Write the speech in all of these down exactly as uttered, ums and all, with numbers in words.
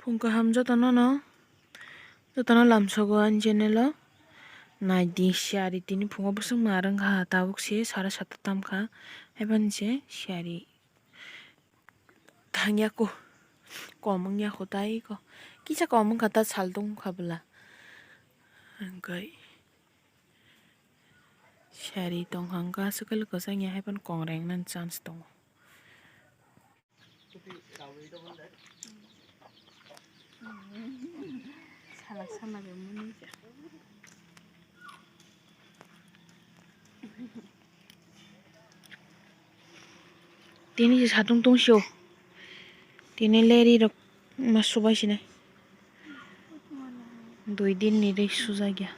Phung kaham jotono no, jotono lamsogo ani channel o. Naidi siyari tini phungo bwswk ma rwngkha, tabuk se sara satta tamkha, haibani se siyari thangya ko, kom wngya ko tai ko, kisa kom wngkha ta sal tongkha bwla. Hwnkhe siyari tongkha hwnkhe aswk kwchangya, haibani kong rengnani chance tongo. Salak salak mani ja. Tini je satung tong sio. Tini leri rok ma subai sinai. Dui din ni ri sujak ya.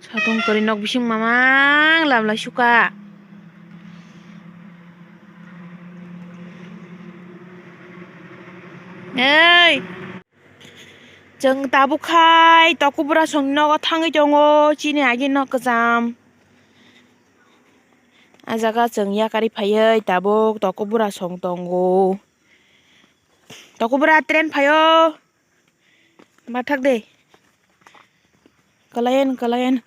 Satung kwrwi nok bising mamang lamlai suka. Ei. Chwng tabuk khai Tokubura song nogo thangwi tongo, chini agi nok kwcham. A jaga chwng yakarwi phaiwi tabuk Tokubura song tongo. Tokubura train phaio. Mathak de. Kalayan, kalayan.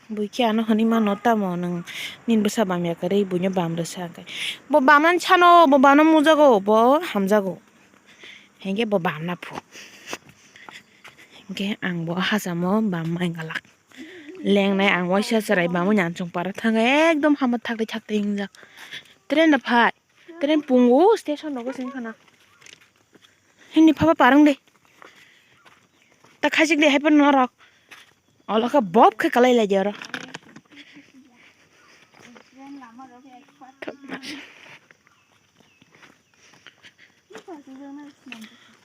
Buikhe ano hwnwi mano, tamo nwng nini bwsa bamya kwrwi buino bam rwsa hwnkhe. Bo bamnani sano, bo bamna mujago, bo hamjago. Hinkhe bo bamna phu. Hinkhe ang bo hachamo bam mai galak. Lengnai ang waisa chwrai bamwi ansong para thangkha, ekdom hama thakdai thakdai wngjak. Train da phai. Train pungo station rogo se wngkha na. Hini phaba parwng de. Ta khajik de hai phano norok. Olo khe bob khe kalai lai de oro.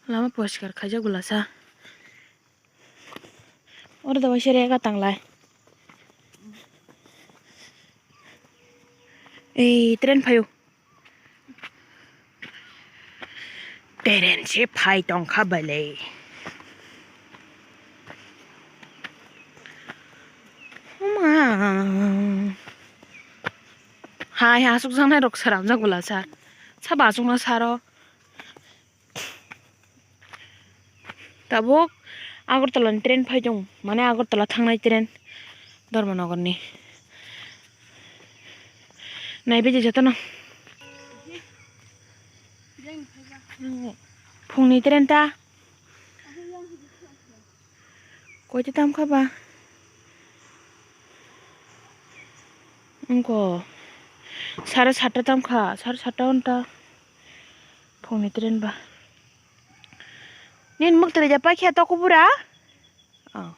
Lama poriskar khaijak bwlasa. Oro da waisa rega tanglai. Ei, train phaio. Train se phai tongkha bwle. Oma. Hai, aswk janai rok sramjak bwlasa. Sabo aswkno saro. Tabuk Agartala ni train phai tongo, mane Agartala thangnai train Dharmanagar ni. Naibe je jotono. Phungni train ta. Koita tamkha ba? Wngkha. Sare satta tamkha, sare satta onta. Phungni train ba. Nini mwktwrwi ja paikha Tokubura? Oh.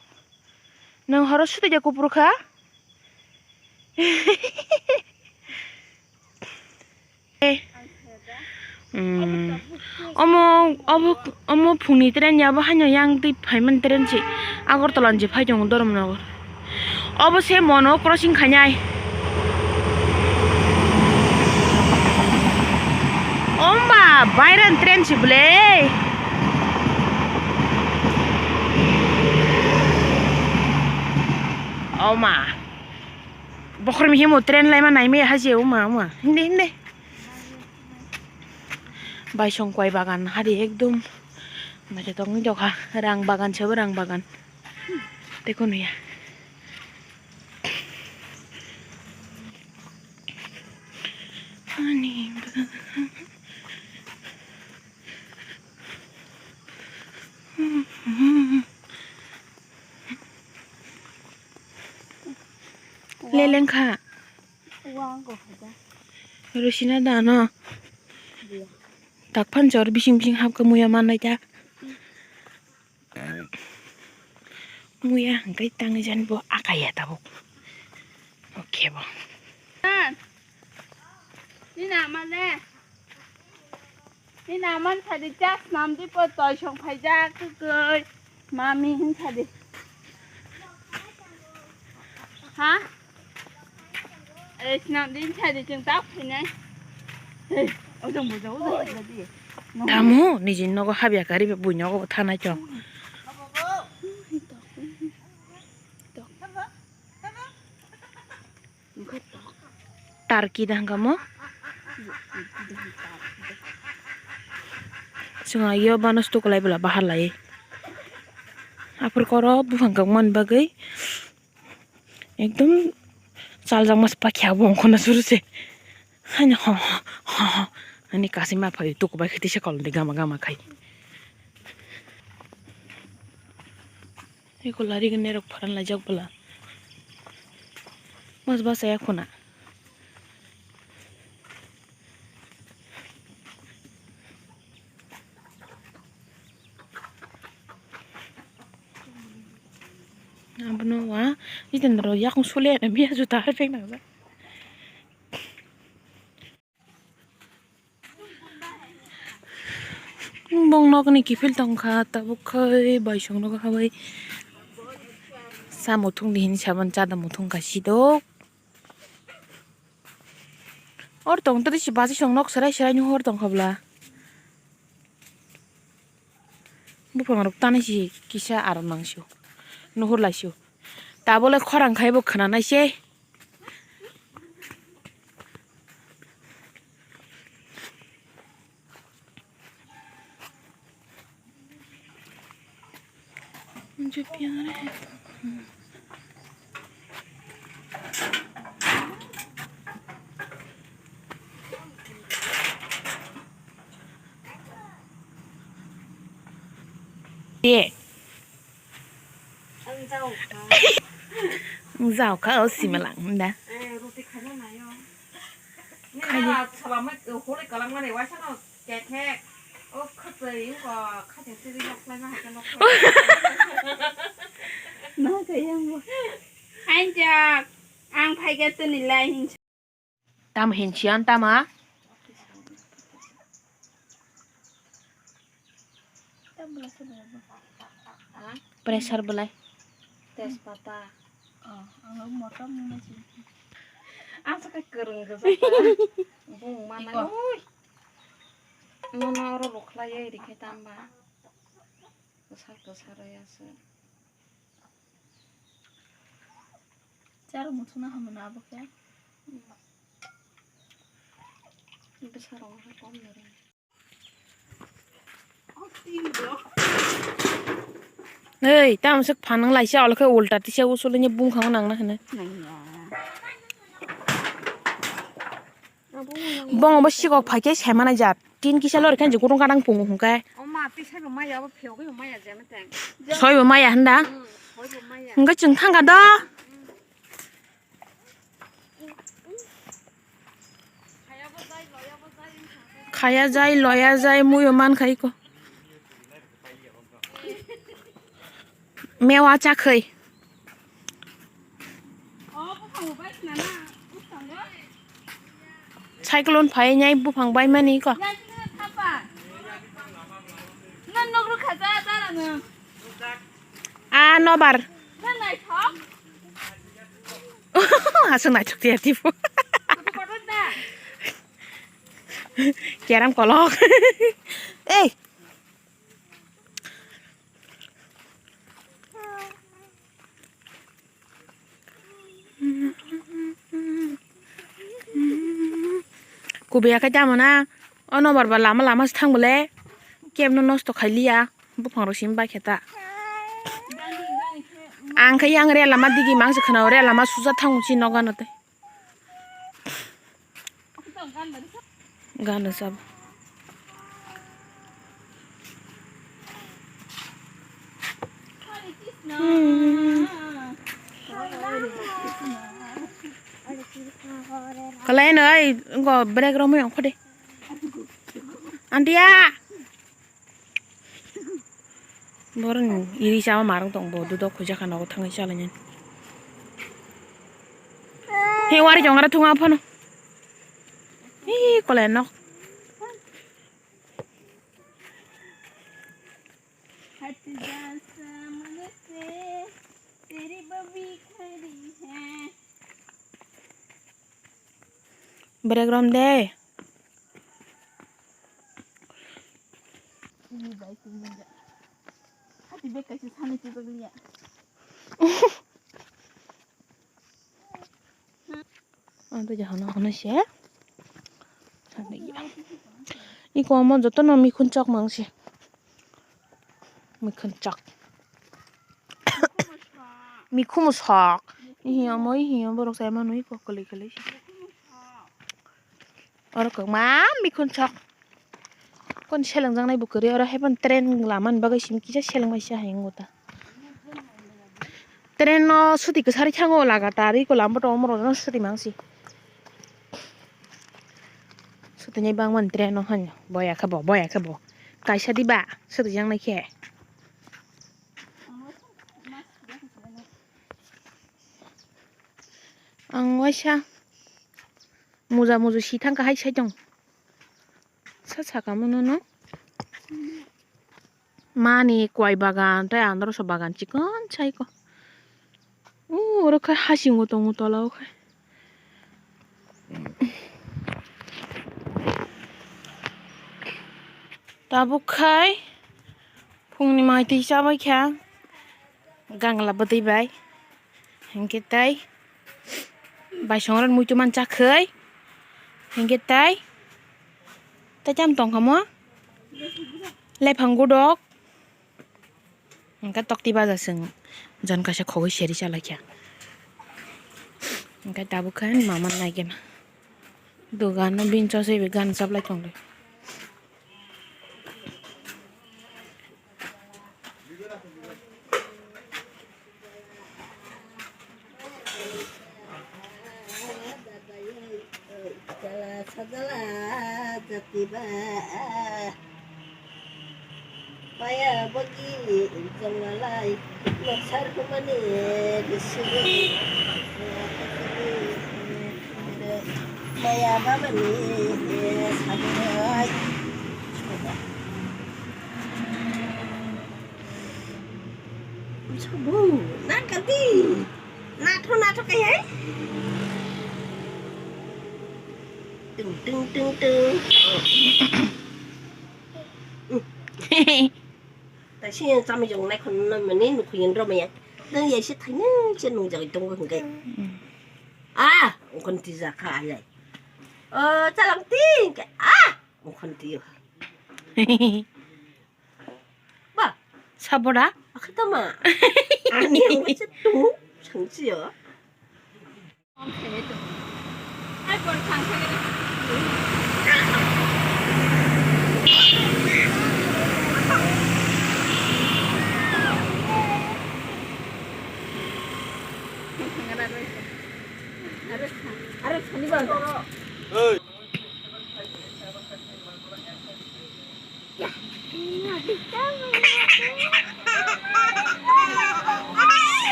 Nwng horo sutwi ja kupru kha? Eh. Hmm. Omo, obo, omo phungni train ya, bo haino yang twi phaimani train se Agartala ni je phai tongo Dharmanagar. Obo se mono crossing khainai. Omba, bairan train se bwle. Oma. Bokhormi himo train laima naimaya haji oma, oma. Hindi, hindi. Baisong kwai bagan hari ekdom. Naithotok wngwi tongkha. Rang bagan sabo rang bagan. Tei kono ya. Ani bagan. Leleng kha. Rosina dano. Buya. Tak phan jor bising bising hapkha muya manai ta. Muya hwnkhe tangwi jani bo akaya tabuk. Okhe bo. Ni nama le? Ni naman sadi chas nam di po toi song phaijak kwkwi. Mami hin sadi. Ha? Eh, sinang din sadi chwng tak phainai. Hey, ojong bujao, ojong bujao di. Tamo, nijin nogo habya kari be bui nogo thanai chong. Tarki da hwnkha mo? Chwng yo bano stokolai bwla bahar lai. Aphuru koro buphang kok man bagwi ekdom chaljak mas pakya bo ongkhorna suru se. Hani ho ho ho ho. Ani kasima phai tukubai khe tisa kolon de gama gama khai. Eko lari gane rok pharan laijak bwla. Mas basa ya khuna. Abono wa Jitendra yakung sole na biya juta har pek nang. Bong nokni kiphil tongkha tabuk khai bai song nogo habai. Sa muthung di hin saban chada muthung ka sidok. Or tong tadi si basi song nok serai serai ni hor tongkha bla. Buphang rok tani si kisa aram nang sio. Nuhur lai sio. Tabole khorang khai bo khana nai se. मुझे प्यार है। Ye. Wng jao kha o sima lang da. Khaye. Nahakhe yang bo. Ainjak, ang phaikhe tini lai hinsa. Tamo hinsiyan tama? Pressure belai. Tejpata. Oh, ang motom nuna sih. Ang sakai kereng ke saka. Bung mana? Iko. Ui. Nono oro lukhlai ya iri khe tamba. Kesar kesar ya se. Charo muthuna hamna abo khe. Bwsarok wngkha kom noro. Hei, tamo se phanang laisa, olo khe ulta tisa usulini bungkhango nangna hwnwi. Nangya. Bongo bo sikok phaikhe saimanai jat. Tin kisa lori khe gurung kanang pungo hwnkhe. O ma, tei saibo maya, abo phiyogwi bo maya jema teng. Soibo maya hwnda? Hmm, soibo maya. Hwnkhe chwng thangkha do. Khaya jai, loya jai, muiyo man khai ko. Mewa chakhai. Cyclone phai nyai buphang bai mani ko. A nobar. Aswk naithok tiya tipo. Keram kolok. Ei. Kubiya khe tamo na, o nobar ba lama lama se thang bole, kebno nosto khai liya, buphang rok simi bai khe ta. Ang khe yang rel lama digi mang se khna, rel lama suja thang si nogo ano tei. Gana sab. Kalai no ai, ngo break room ong khode. Andia. Boroni iri sama marang tong bo, dudok khuja kha nogo thangwi chalainani. He wari jongara thunga phano. Hi kole nok. Break room de. Ini bai sini ja. Hati bek kaisa sani tu bek liya. Ang to jahano hono se. Sani Iko omo jotono mikhun chok mangsi. Mikhun chok. Mikhumu sok. Ihi omo, ihi omo borok sai mano iko kwlwi kwlwi. Oro kwbangma mikhun sok. Kon selengjaknai bo kwrwi, oro hai phano train lamani bagwi simi kisa selengmani se hai wngo ta. Train no suti kwsari thango lagatar iko lama tongo, omorok no suti mangsi. Sutinai bangmani train no hano boya khe bo, boya khe bo. Kaisa diba sutijaknai khe. Ang waisa muja muju si thangkha hai saitong. Sa saka mono no. Mani kwai bagan tei androso bagan chikon saiko. U oro khe hasingo tongo tola o khe. Tabuk khai phungni mai twi chabai kha gangla bwtwi bai, hinkhe tei baisongrok muitu mancha khai, hinkhe tei tei tamo tongkha mo lephang godok. Hingke tokti baja chwng jon kaisa khogwi seri chalaikha. Hingke tabuk khe mama naikhe na. Dogan no bini chosoi bai gan chaplai tongdi. Chala sajala jati ba. Maya bagi jonglalai noksar humani bisini. Maya bamani sabai. Sabu, nakati. Nathok, nathok kaya. Tung, tung, tung, tung. Taisi yang kami jong naikon na mani nukhuyan ro maya. Nang ya si thani si nung jagi tongo hingke. Ah, ungkon tija kha ayai. Oh, chalang ting ke. Ah, ungkon tiyo. Ba, sabora? Akhe tama. Ani ang bacha tu sangsi yo.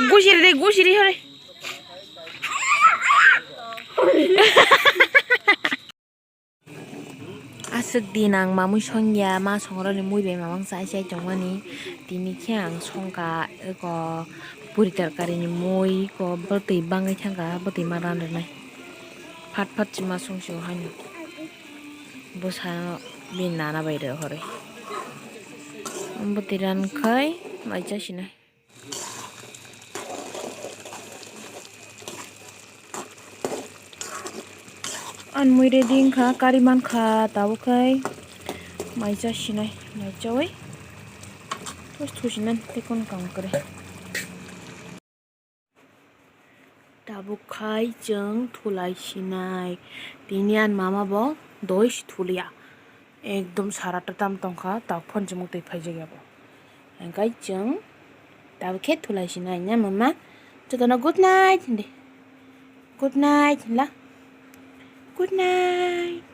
Gusiri de, gusiri hore. Aswk din ang mamui songya, ma songrokni mui bai mamang chai chai tongmani. Tini khe ang songkha eko puri torkarini mui, eko bwtwi bangwi thangkha, bwtwi ma ran rwnai. Phat phat se ma song sio haino. Bwsa bini nana bai rw hore. Bwtwi ran khai mai cha sinai. Ang mui ready wngkha, kari mankha, tabuk khai mai cha sinai, mai chaui. Terus thusinai, tei kono kaam kwrwi. Tabuk khai chwng thulai sinai. Tini ani mama bo doi se thuliya. Ekdom sara twtam tongkha, tabuk phone chumui twi phaijakya bo. Hingkai chwng tabuk khe thulai sinai na mama. Jotono good night hindi. Good night hinla. Good night.